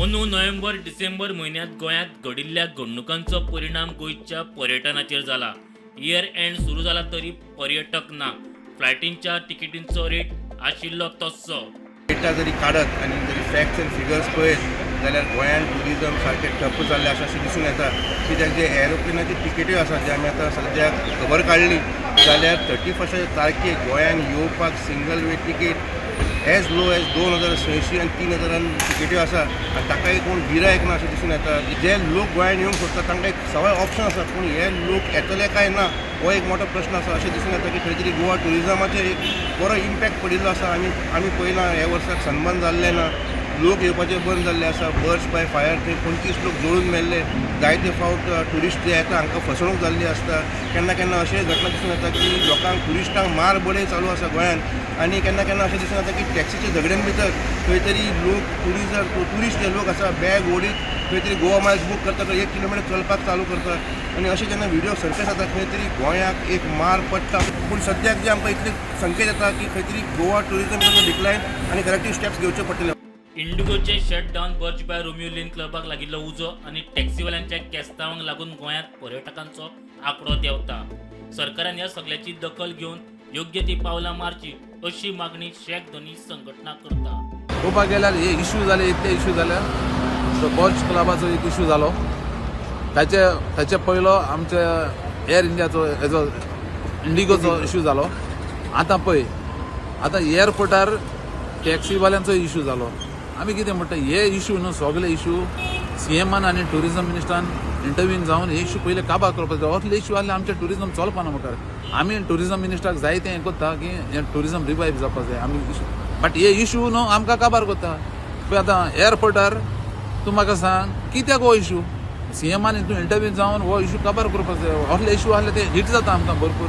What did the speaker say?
अंदू November December म्हयन्यांत गोंयांत घडिल्ल्या घडणुकांचो परिणाम गोंयच्या पर्यटनाचेर जाला. इयर एंड सुरू जाला तरी पर्यटक ना. फ्लायटींच्या तिकेटींचो रेट आशिल्लो तस्सो. डेटा जरी काडत आनी जरी फॅक्ट्स एंड फिगर्स पळयत जाल्यार गोंयान ट्युरिजम सारकें ठप्प जाल्लें आसा अशें दिसून येता. कित्याक, जे एरोप्लेनाची तिकेट्यो आसात, जे आमी आतां सद्याक खबर काडली जाल्यार 31 तारखेक गोंयान येवपाक single way ticket as low as 2600 आनी 3000 तिकेट्यो आसा आनी ताकाय कोण गिरायक ना अशें दिसून येता. जे लोक गोंयान येवंक सोदता तांकां एक सवाय ऑप्शन आसा, पूण हे लोक येतले काय ना हो एक मोठो प्रश्न आसा. अशें दिसून येता की खंय तरी गोवा ट्युरिजमाचेर एक बरो इम्पॅक्ट पडिल्लो आसा. आमी आमी पळयलां, ह्या वर्साक सनबर्न जाल्लें ना, लोक येवपाचे बंद जाल्ले आसा. बर्स्ट बाय फायर, थंय 25 लोक जळून मेल्ले. जायते फावट ट्युरिस्ट जे येता हांकां फसवणूक जाल्ली आसता. केन्ना केन्ना अशें घटना दिसून येता की लोकांक, ट्युरिस्टांक मार बडय चालू आसा गोंयांत आनी केन्ना केन्ना अशें दिसून येता की टॅक्सीच्या झगड्यां भितर खंय तरी लोक ट्युरिस्ट जे लोक आसा, बॅग ओडीत खंय तरी गोवा मायल्स बूक करता, थंय 1 किलोमिटर चलपाक चालू करता आनी अशें जेन्ना व्हिडिओ सर्कस जाता, खंय तरी गोंयाक एक मार पडटा. पूण सद्याक जे आमकां इतले संकेत येता की खंय तरी गोवा ट्युरिजम डिक्लायन आनी करेक्टीव स्टेप्स घेवचे पडटले. इंडिगोचे shutdown, Birch by Romeo Lane क्लबाक लागिल्लो उजो आनी टॅक्सीवाल्यांच्या केस्तांवांक लागून गोंयांत पर्यटकांचो आंकडो देंवता. सरकारान ह्या सगळ्याची दखल घेवन योग्य ती पावलां मारची अशी मागणी शॅक धनी संघटना करता. पळोवपाक गेल्यार हे इशू जाले, इतले इशू जाले. तो बर्च क्लबाचो एक इशू जालो, ताचे ताचे पयलो आमच्या एअर इंडियाचो हेजो इंडिगोचो इशू जालो. आतां पळय, आतां एअरपोर्टार टॅक्सीवाल्यांचो इशू जालो. आमी कितें म्हणटा, हे इशू न्हू, सगळे इशू सीएमान आनी ट्युरिजम मिनिस्टरान इंटरव्हीन जावन हे इशू पयले काबार करपाक जाय. असले इशू आहले आमचें ट्युरिजम चलपाना मुखार. आमी ट्युरिजम मिनिस्टराक जाय तें हें करता की हें ट्युरिजम रिवायव जावपाक जाय आमी इशू, बट हे इशू न्हू आमकां काबार करता. पळय, आतां एअरपोर्टार तूं म्हाका सांग, कित्याक हो इशू? सीएमान हितून इंटरव्यू जावन हो इशू काबार करपाक जाय. असले इशू आहले ते हिट जाता आमकां भरपूर.